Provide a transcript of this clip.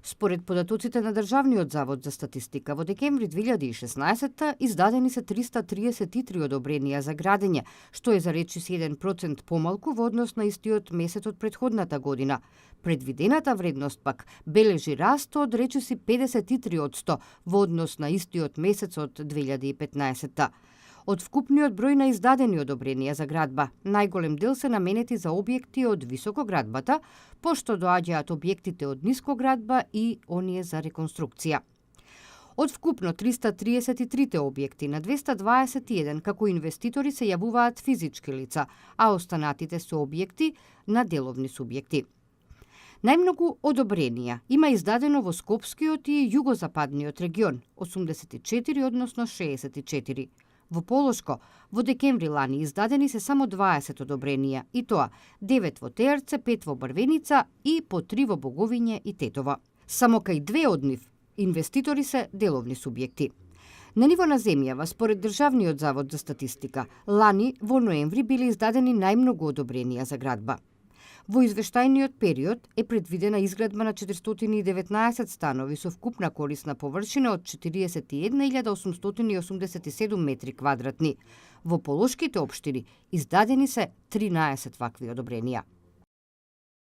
Според податоците на Државниот завод за статистика, во декември 2016 издадени се 333 одобренија за градење, што е за речиси 1% помалку во однос на истиот месец од претходната година. Предвидената вредност пак бележи раст од речиси 53% во однос на истиот месец од 2015. Од вкупниот број на издадени одобренија за градба, најголем дел се наменети за објекти од високоградбата, пошто доаѓаат објектите од нискоградба и оние за реконструкција. Од вкупно 333 објекти на 221 како инвеститори се јавуваат физички лица, а останатите се објекти на деловни субјекти. Најмногу одобренија има издадено во Скопскиот и југозападниот регион, 84 односно 64. Во Полошко, во декември лани издадени се само 20 одобренија, и тоа 9 во Теарце, 5 во Брвеница и по 3 во Боговиње и Тетово. Само кај 2 од нив инвеститори се деловни субјекти. На ниво на земјава, според Државниот завод за статистика, лани во ноември биле издадени најмногу одобренија за градба. Во извештајниот период е предвидена изградба на 419 станови со вкупна корисна површина од 41.887 метри квадратни. Во полошките општини издадени се 13 вакви одобренија.